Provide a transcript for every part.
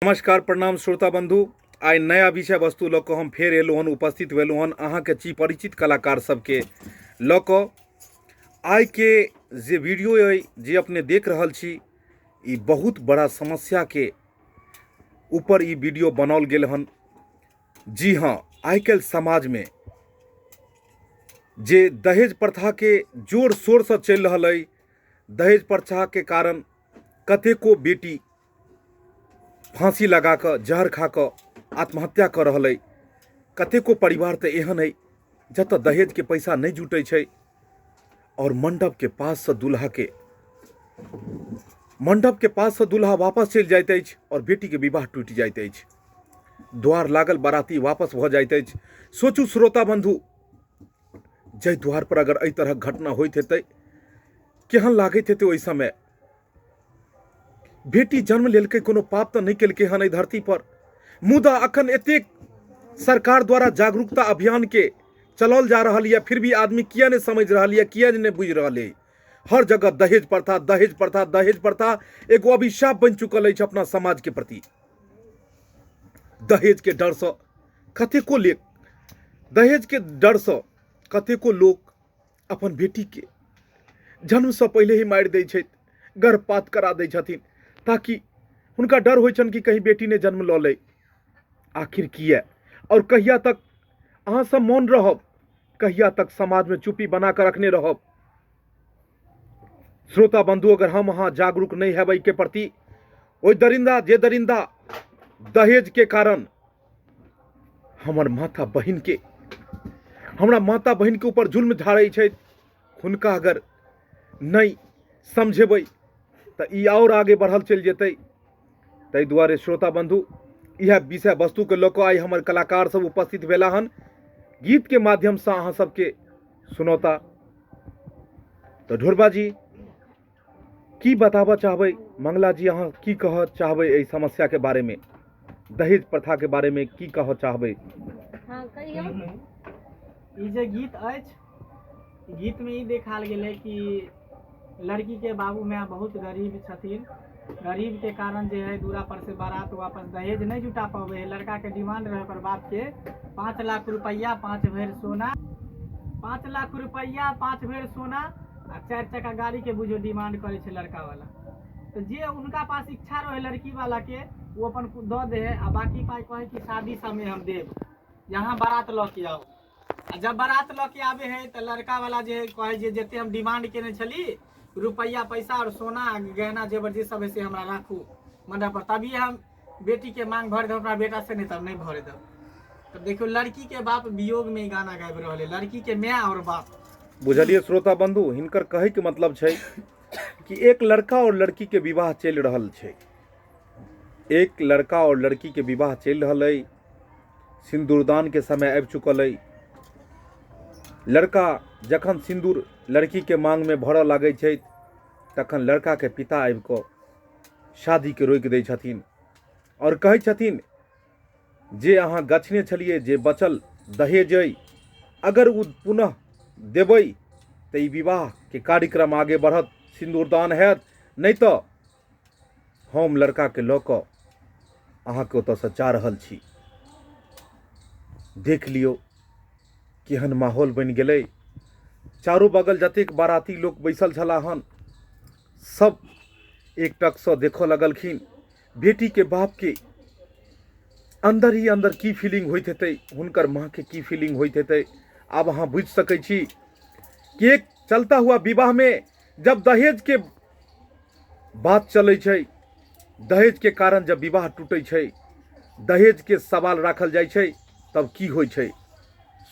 नमस्कार प्रणाम श्रोता बंधु। आइ नया विषय वस्तु लऽ कऽ हम फेर एलहुँ हन, उपस्थित भेलहुँ हन अहाँके ची परिचित कलाकार सबके लऽ कऽ। आइके जे वीडियो अइ जे अपने देख रहल छी, ई बहुत बड़ा समस्याके ऊपर ई वीडियो बनाओल गेल हन। जी हाँ, आइ काल्हि समाजमे जे दहेज प्रथाके जोर शोरसँ चलि रहल अइ, दहेज प्रथाके कारण कतेको बेटी फाँसी लगा कऽ जहर खा कऽ आत्महत्या कऽ रहल अइ। कतेको परिवार तऽ एहन अइ जतऽ दहेजके पैसा नहि जुटै छै आओर मण्डपके पाससँ दुल्हाके मण्डपके पाससँ दुल्हा वापस चलि जाइत अछि आओर बेटीके विवाह टूटि जाइत अछि। द्वार लागल बाराती वापस भऽ जाइत अछि। सोचू श्रोता बन्धु, जाहि द्वारपर अगर एहि तरहक घटना होइत हेतै केहन लागैत हेतै ओहि समय। बेटी जन्म लेलकै, कोनो पाप तऽ नहि केलकै हन एहि धरती पर, मुदा अखन एतेक सरकार द्वारा जागरूकता अभियान के चलाओल जा रहल यऽ, फिर भी आदमी किया नहि समझि रहल यऽ, किया नहि बुझि रहल अइ। हर जगह दहेज प्रथा, दहेज प्रथा, दहेज प्रथा एगो अभिशाप बनि चुकल अछि अपना समाज के प्रति। दहेज के डरसँ कतेको लेक दहेज के डरसँ कतेको लोक अपन बेटीके जन्मसँ पहिले ही मारि दै छथि, गर्भपात करा दै छथिन, ताकि हुनका डर होइ छनि कि कहीं बेटी नहि जन्म लऽ लै। आखिर किए आओर कहिया तक अहाँ सब मौन रहब, कहिया तक समाजमे चुप्पी बना कऽ रखने रहब? श्रोता बंधु, अगर हम अहाँ जागरूक नहि हेबै एहिके प्रति, ओहि दरिंदा जे दरिंदा दहेज के कारण हमर माता बहिन के, हमरा माता बहिन के ऊपर जुल्म झाड़ै छथि, हुनका अगर नहि समझेबै तऽ ई आओर आगे बढ़ल चलि जेतै। ताहि दुआरे श्रोता बंधु, इएह विषय वस्तुके लऽ कऽ आइ हमर कलाकार सब उपस्थित भेला हन, गीतके माध्यमसँ अहाँ सबके सुनौता। तऽ ढोरबा जी की बताबऽ चाहबै, मंगला जी अहाँ की कहऽ चाहबै एहि समस्याके बारेमे, दहेज प्रथाके बारेमे की कहऽ चाहबै? हँ, कहियौ। ई जे गीत अछि, गीतमे ई देखायल गेलै कि लड़कीके बाबू माय बहुत गरीब छथिन। गरीबके कारण जे है दूरा पर से बारात वापस दहेज नहि जुटा पबै है। लड़काके डिमांड रहै ओकर बापके 5 लाख रुपैआ, 5 भरि सोना, 5 लाख रुपैआ, 5 भरि सोना आ 4 चक्का गाड़ीके बुझियौ डिमांड करै छै लड़कावला। तऽ जे हुनका पास इच्छा रहै लड़कीवलाके ओ अपन दऽ दै है आ बाँकी पाइ कहै कि शादी समय हम देब, यहाँ बारात लऽ के आउ। आ जब बारात लऽ के आबै है तऽ लड़कावला जे है कहै जे जते हम डिमांड केने छली रुपैआ पैसा आओर सोना गहना जेवर जे सब है से हमरा राखू मंडप पर, तभिए हम बेटीके मांग भरि देब अपना बेटा से, नहीं तब नहीं भरे देब। तब देखियौ लड़की के बाप वियोग में ई गाना गाबि रहल है, लड़की के माय और बाप। बुझलियै श्रोता बंधु, हिनकर कहै के मतलब छै कि एक लड़का और लड़की के विवाह चलि रहल छै, एक लड़का और लड़की के विवाह चलि रहल अइ, सिन्दूरदान के समय आबि चुकल अइ। लड़का जखन सिन्दूर लड़की के मांग में भरऽ लागै छै तखन लड़का के पिता आबि कऽ शादी के रोकि दै छथिन और कहै छथिन जे अहाँ गछने छलियै जे बचल दहेज अइ, अगर ओ पुनः देबै तऽ ई विवाहके कार्यक्रम आगे बढ़त, सिन्दूरदान हैत, नहि तऽ हम लड़काके लऽ कऽ अहाँके ओतऽसँ जा रहल छी। देख लियौ केहन माहौल बनि गेलै। चारू बगल जतेक बाराती लोक बैसल छलाह हन सब एक टकसँ देखऽ लगलखिन। बेटीके बापके अन्दर ही अन्दर की फीलिंग होइत हेतै, हुनकर माँके की फीलिंग होइत हेतै, आब अहाँ बुझि सकै छी कि एक चलता हुआ विवाहमे जब दहेजके बात चलै छै, दहेजके कारण जब विवाह टूटै छै, दहेजके सवाल राखल जाइ छै, तब की होइ छै,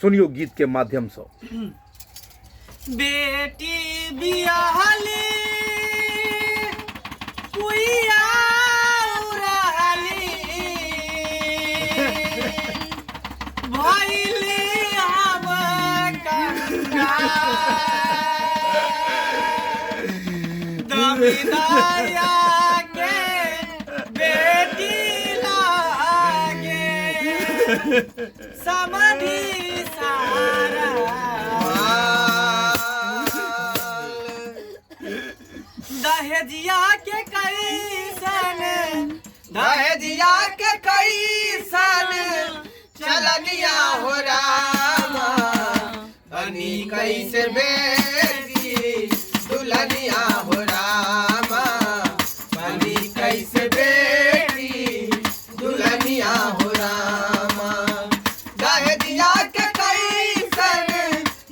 सुनियौ गीतके माध्यमसँ। बेटी बियाहली कुइया उड़ाली भइली हम कंगाल दमिदाया के बेटी लागे समधि सारा दहेजिया के कैसन, दहेजिया दहेजिया के कैसन चलनिया हो रामा, बनी कैसे बेटी दुल्हनिया हो रामा, बनी कैसे बेटी दुल्हनिया हो रामा। दहेजिया के कैसन,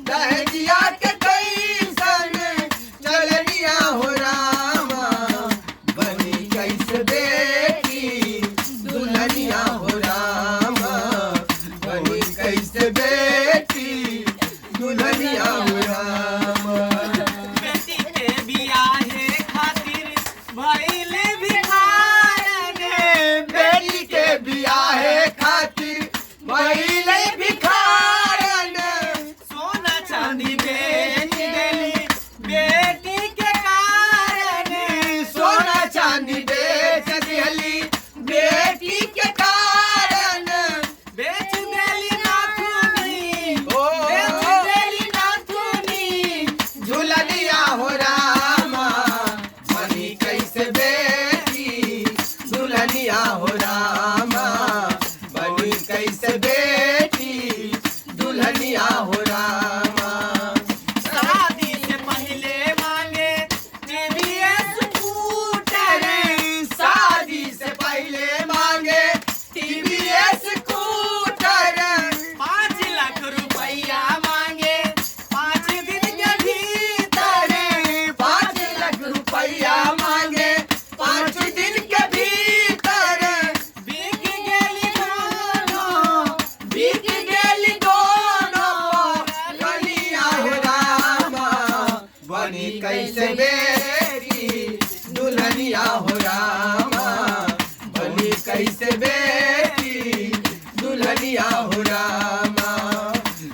दहेजिया के कैसन चलनिया हो रामा, बनी कैसे बेटी दुल्हनिया हो रामा, बनी कैसे बेटी दुल्हनिया हो रामा। बेटी के बियाहे खातिर भइल भिखारन, बेटी के बियाहे खातिर भइल भिखारन, सोना चांदी बेच देली बेटी के कारण, सोना चांदी बेच दिहली बेटी के कारण, बेच देली नाथुनी, ओ बेच देली नाथुनी, झुलनिया हो रामा, बनी कैसे बेटी दुल्हनिया हो रामा, बनी कैसे बेटी दुल्हनिया हो रामा। शादी से पहले मांगे टीवीएस स्कूटर, शादी से पहले मांगे टीवीएस स्कूटर, 5 लाख रुपया मांगे 5 दिन के भीतर, 5 लाख रुपया मांगे 5 दिन के भीतर, बिक गेली दोनों, बिक गेली दोनों कनिया हो रामा, बनी कैसे बेटी दुल्हनिया हो रामा, बनी कैसे बेटी दुल्हनिया हो रामा।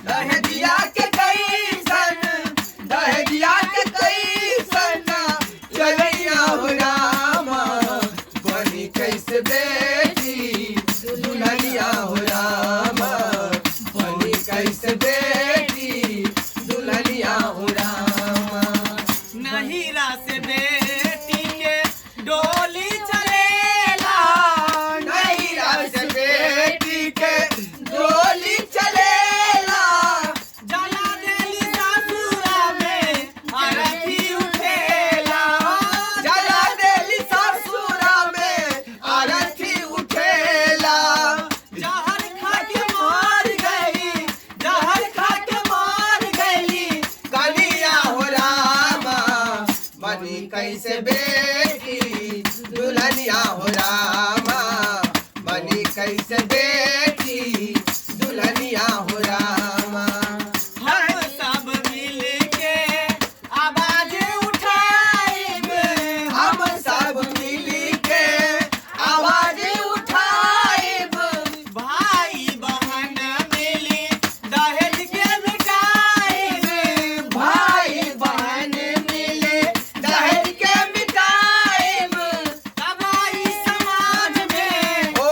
दहेजिया के कैसन, दहेजिया के कैसन चलैया हो रामा, बनी कैसे बेटी दुल्हनिया हो रामा, बनी कैसे बेटी दुल्हनिया हो रामा। नहीरा से बेटी के डोली चलेला, नैहरा से बेटी के डोली चलेला, जला देली सासुरा में अरथी उठेला, जला देली ससुरा में आरती उठेला, जहर खा के मार गई, जहर खा के मार गई, कनिया हो रामा, बनी कैसे बेटी दुल्हनिया हो रामा, बनी कैसे बेटी दुल्हनिया हो रामा। हम सब मिल के आवाज उठाइब, हम सब मिल के आवाज उठाइब, भाई बहन मिली दहेज के मिटाइब, भाई बहन मिले दहेज के मिटाइब, तबाही समाज में, ओ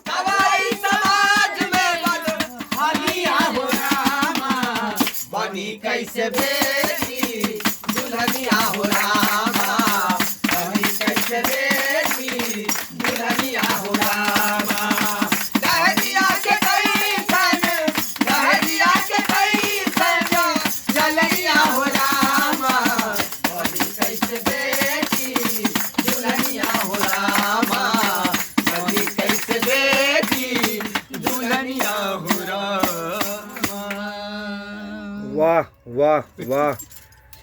तबाही समाज में हलिया हो रामा, बनी कैसे बेटी दुल्हनिया हो रामा, बनी कैसे बेटी दुल्हनिया हो रामा। दहेजिया के कैसन, दहेजिया के कैसन जलैया हो रामा, बनी कैसे बेटी दुल्हनिया हो रामा, बनी कैसे बेटी दुल्हनिया हो रामा। वाह वाह वाह,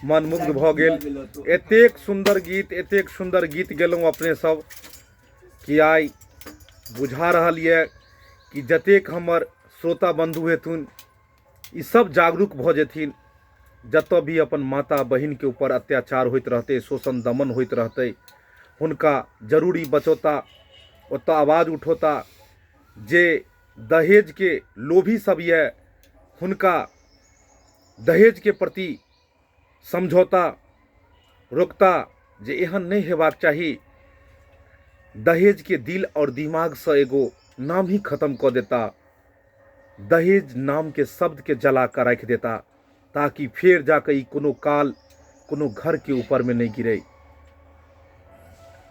मन मुग्ध भऽ गेल। एतेक सुन्दर गीत, एतेक सुन्दर गीत गेलहुँ अपने सब कि आइ बुझा रहल यऽ कि जतेक हमर श्रोता बन्धु हेथुन ई सब जागरूक भऽ जेथिन। जतऽ भी अपन माता बहिनके ऊपर अत्याचार होइत रहतै, शोषण दमन होइत रहतै, हुनका जरूरी बचौता, ओतऽ आवाज उठौता। जे दहेजके लोभी सब यऽ हुनका दहेजके प्रति समझौता रोकता जे एहन नहि हेबाक चाही। दहेजके दिल आओर दिमागसँ एगो नाम ही खत्म कऽ देता, दहेज नामके शब्दके जला कऽ राखि देता, ताकि फेर जाकऽ ई कोनो काल कोनो घरके ऊपरमे नहि गिरै।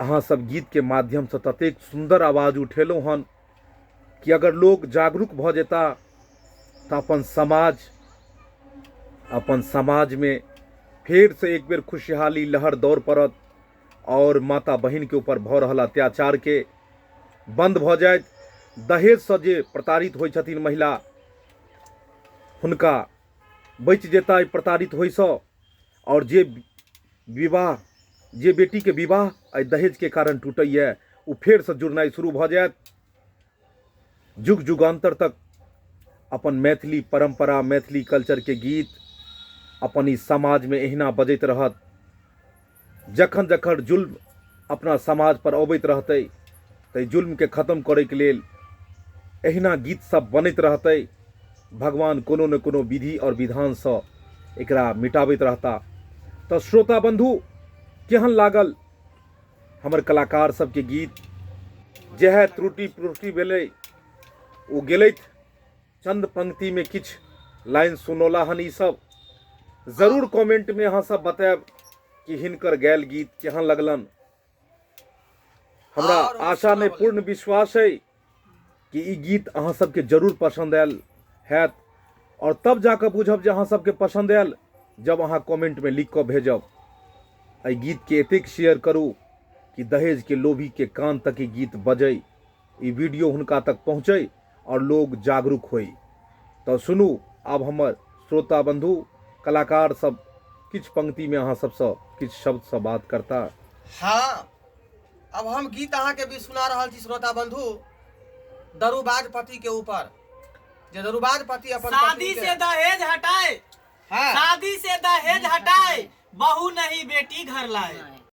अहाँ सब गीतके माध्यमसँ ततेक सुन्दर आवाज उठेलहुँ हन कि अगर लोक जागरूक भऽ जेता तऽ अपन समाज अपन समाजमे फेरसँ एक बेर खुशहाली लहर दौड़ पड़त आओर माता बहिनके ऊपर भऽ रहल अत्याचारके बन्द भऽ जायत। दहेजसँ जे प्रताड़ित होइ छथिन महिला, हुनका बचि जेता एहि प्रताड़ित होइसँ। आओर जे विवाह, जे बेटीके विवाह एहि दहेजके कारण टूटैए, ओ फेरसँ जुड़नाइ शुरू भऽ जायत। जुग जुगान्तर तक अपन मैथिली परम्परा, मैथिली कल्चरके गीत अपन ई समाजमे एहिना बजैत रहत। जखन जखन जुल्म अपना समाज पर अबैत रहतै ताहि जुल्मके खत्म करैके लेल एहिना गीत सब बनैत रहतै। भगवान कोनो ने कोनो विधि आओर विधानसँ एकरा मिटाबैत रहता। तऽ श्रोता बन्धु, केहन लागल हमर कलाकार सबके गीत? जएह त्रुटि त्रुटि भेलै ओ गेलथि, चंद पंक्तिमे किछु लाइन सुनौला हन। ई सब जरूर कमेंटमे अहाँ सब बतायब कि हिनकर गायल गीत केहन लगलन। हमरा आओर हम आशा नहि, सुनाबऽ पूर्ण विश्वास है कि ई गीत अहाँ सबके जरूर पसंद आयल हैत। और तब जाकऽ बुझब जे अहाँ सबके पसंद आयल जब अहाँ कमेंटमे लिख कऽ भेजब। एहि गीतके एतेक शेयर करू कि दहेजके लोभीके कान तक ई गीत बजै, ई वीडियो हुनका तक पहुँचै और लोग जागरूक होई। तऽ सुनू आब हमर श्रोता बंधु कलाकार सब किछु पंक्तिमे अहाँ सबसँ किछु शब्दसँ बात करता। हाँ, अब हम गीत अहाँके भी सुना रहल छी श्रोता बंधु, दरूबाज पति के ऊपर, जे दरूबाज पति अपन शादी पत्नी के से दहेज हटाए, हाँ। शादी से दहेज हटाए, बहू नहीं बेटी घर लाए।